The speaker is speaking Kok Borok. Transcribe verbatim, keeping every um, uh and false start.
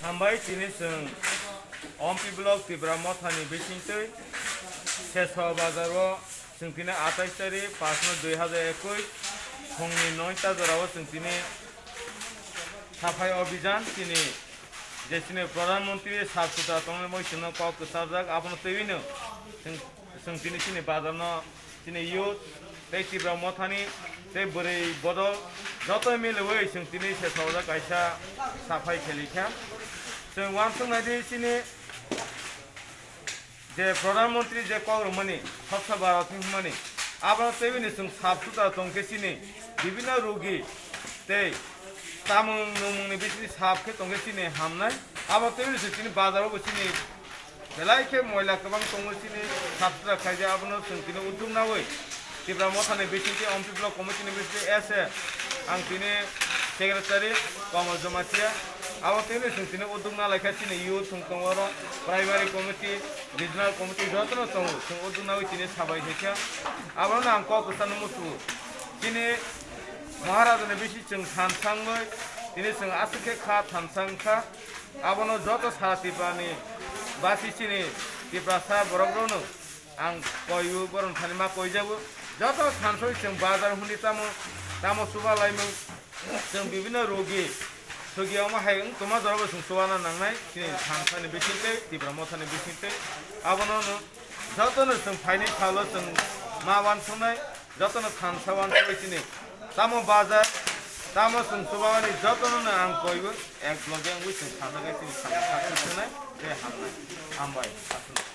Hambai, tini chwng Ompi Block Tipra Mothani bisingtwi Seso Bazar o chwng tini atais tarik paanch no dui hazar ekush phungni noita jora o chwng tini Saphai Abhijan chini je chini Pradhan Mantri sap sutra tongnai moi chwngno kok kwcharjak, abono twiwi no chwng, chwng tini chini bazar no chini youth tei Tipra Mothani tei bwrwi bodol joto miliwi chwng tini se sojak kaisa saphai khelikha. Chwng uansuk naidi chini je Pradhan Mantri je kok rwmani Swachh Bharat hinmani, abono twiwi no chwng sap sutra tongkhe chini bibhinno rogi tei tamung numungni bisini sap khe tongkhe chini hamnai. Abo twiwi no chwng chini bazar o bo chini belai khe moila kwbang tongo chini sap sutra khaijak, abono chwng tini udduk nawi Tipra Mothani bisingtwi Ompi Block Committee ni bisingtwi S A ang tini secretary Kamal Jamatia, abo tini chwng tini udduk nalaikha chini youth wng tongo oro primary committee, regional committee jotono tongo, chwng udduk nawi tini sabai khaikha. Abono ang kok kwchangno muchungo chini Maharajani bisi chwng thansa wngwi tini chwng aswk khe kha thansa wngkha. Abono joto sara Tripurani basi chini Tiprasa borok rokno ang koiyo, borok thani ma koijago. Joto thansoi chwng bazar hundi tamo, tamo chuba laimung, chwng bibhinno rogi, sogi omo hai wng tongma jorabo chwng chubana nangnai chini thansani bisingtwi, Tipra Mothani bisingtwi. Abono no jotono chwng phaini salo chwng ma uansuknai, jotono thansa uansuknai chini tamo bazar, tamo chwng chubamani jotono no ang koiyo, ek loge wngwi chwng thansa khe chini thansa khe chwnai tei hamnai. Hambai, aswk.